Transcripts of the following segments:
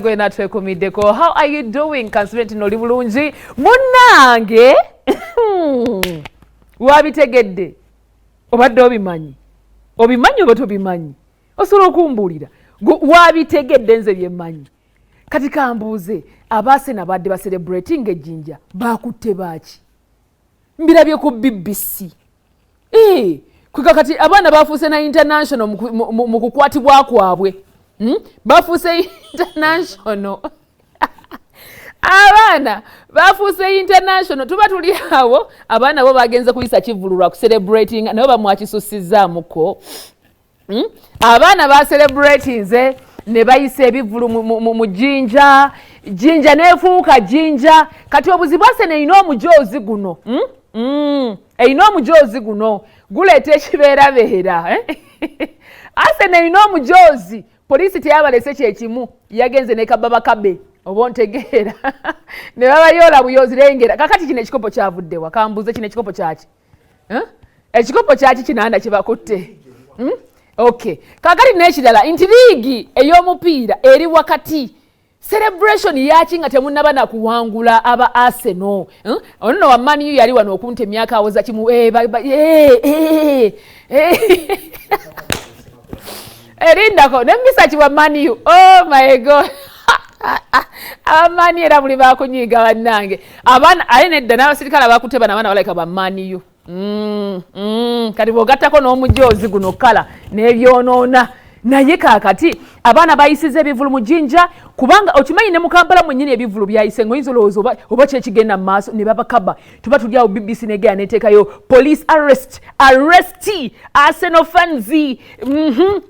Gwena twekumiddeko. How are you doing? Kansubire nti noli bulungi munnange. Wabitegedde, obadde obimanyi, obimanyi oba tobimanyi? Osobola okumbuulira? Wabitegedde? Nze byemmanyi. Kati kambuuze, abaasena badde bacelebrating ejjinja, bakutte baaki? Mbirabye ku BBC. Kweka kati abaana bafuuse na international mu kukwatibwa kwabwe. Bafuuse international, abaana bafuuse international. Tuba tuli awo, abaana bo bagenze kuyisa kivulu lwa kucelebrating, nabo bamwakisusizaamuko. Abaana bacelebratinze ne bayisa ebivulu mu Jinja. Jinja nefuuka Jinja. Kati obuzibu, Arsenal erina omujoozi guno. Erina omujoozi guno guleeta ekibeerabeera, eh? Arsenal erina omujoozi. Poliisi teyabalese kyekimu, yagenze nekababakabe, oba ontegeera, ne babayoola buyozi. Lengera kakati kino ekikopo kyavuddewa? Kambuuze, kino ekikopo kyaki? Eh? Ekikopo kyaki kinaanda kyebakutte? Okay, kakati n'ekirala nti liigi ey'omupiira eri wakati. Celebration yaki nga temunaba nakuwangula? Aba Arsenal, Ono no wa Man U yali wano okunta emyaka awoza kimu. Eh. Erindako nemisa wa Man U. Oh my God, aba Man U era buli bakunyiiga bannange. Abaana aye nedda n'abasirikale abakutte bano abaana balabika ba Man U. Kati bw'ogattako n'omujoozi guno kala n'ebyonoona. Naye kaakati abaana bayisiza ebivulu mu Jinja, kubanga okimanyi ne mu Kampala mwennyini ebivulu byayise, ngaoyinza olowooza oba kyekigenda mu maaso, ne babakaba. Tuba tuli awo, BBC negera neteekayo "Police arrest Arsenal fans".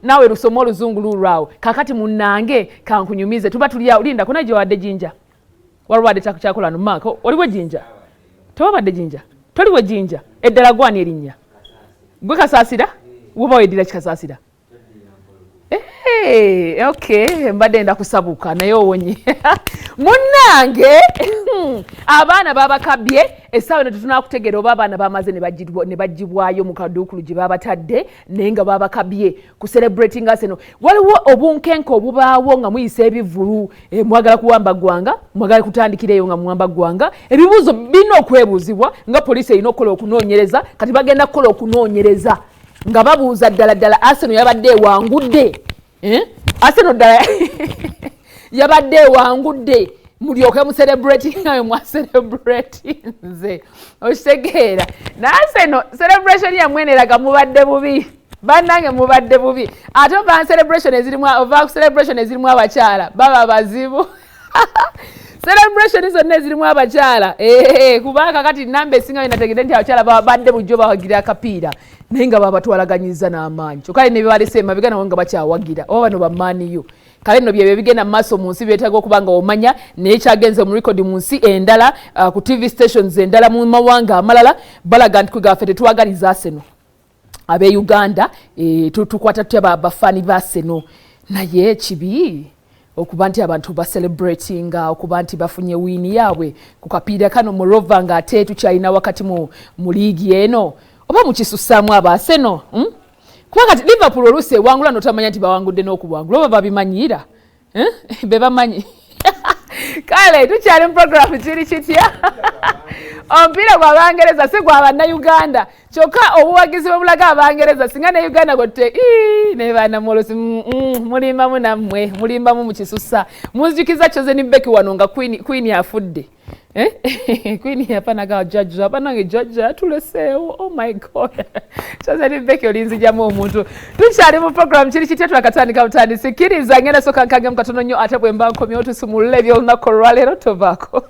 Naawe lusoma oluzungu lulwawo. Kaakati munnange kankunyumize, tuba tuli awo, lindako naye gyewadde Jinja waliwo wadde kyakola no maako oliwo Jinja, tewabadde Jinja, toliwo Jinja eddala. Gwani erinnya gwe Kasaasira, woba weddira Kikasaasira. Hey, okay, mbadde nda kusabuka naye owonye munnange. Abaana babakabye. Essaawa eno tetunakutegeera oba abaana bamaze ne bagibwayo mu kaduukulu gye babatadde, naye nga babakabye ku celebrating Arsenal. Waliwo obunkenke obubaawo nga muyisa ebivulu, mwagala kuwamba ggwanga, mwagala kutandikira eyo nga muwamba ggwanga. Ebibuuzo birina okwebuuzibwa nga poliisi erina okukola okunoonyereza. Kati bagenda kukola okunoonyereza nga babuuza ddala ddala Arsenal yabadde ewangudde, eh? Arsenal ddala yabadde ewangudde mulyoke mucelebrate nga we mwacelebrate? Nze okitegeera, Arsenal celebration yammwe neraga mubadde bubi. Bannange, mubadde bubi. Ate ova celebration ezirimu, ova ku celebration ezirimu abakyala baba bazibu. Celebration zonna ezirimu abakyala, kubanga kakati namba esinga nategedde nti abakyala babadde bulijjo bawagira akapiira, naye nga babatwalaganyiza n'amaanyi. Kyokka ne bebalese emabega nabo nga bakyawagira, oba bano ba Man U. Kale nno byebyo ebigenda mu maaso mu nsi, byetaaga okuba nga omanya. Naye kyagenze mu record mu nsi endala, ku TV stations endala mu mawanga amalala, balaga nti kwegaffe tetwagaliza Arsenal. Ab'e Uganda, tukwata tutya bafaani ba Arsenal? Naye kibi okuba nti abantu bacelebratinga okuba nti bafunye win yaabwe ku kapiira kano mu rova, nga ate tukyalina wakati mu liigi eno. Oba mukisusaamu aba Arsenal, Kuba kati Liverpool oluusi ewangula notamanya nti bawangudde n'okuwangula, oba babimanyiira, eh? Be bamanyi. Kale tukyali mu programu Kiri Kitya. Omupiira gwa Bangereza, si gwa Bannayuganda. Kyokka obuwagizi bwe bulaga Abangereza, singa ne Uganda gotte naye banamwolosi mulimbamu, nammwe mulimbamu mukisusa. Munzijukiza Chosen Becky wano nga Queen afudde. Eh? Queen yapanaga jjajja, banange jjajja atuleseewo. Oh my God, Chosen Becky olinzijamu omuntu. Tukyali mu program Kiri Kitya, twakatandika butandisi. Kkiriza ngenda soka nkangemu katono nnyo, ate bwe mba nkomyewo tusumulule ebyolunaku olwaleero. Tovaako.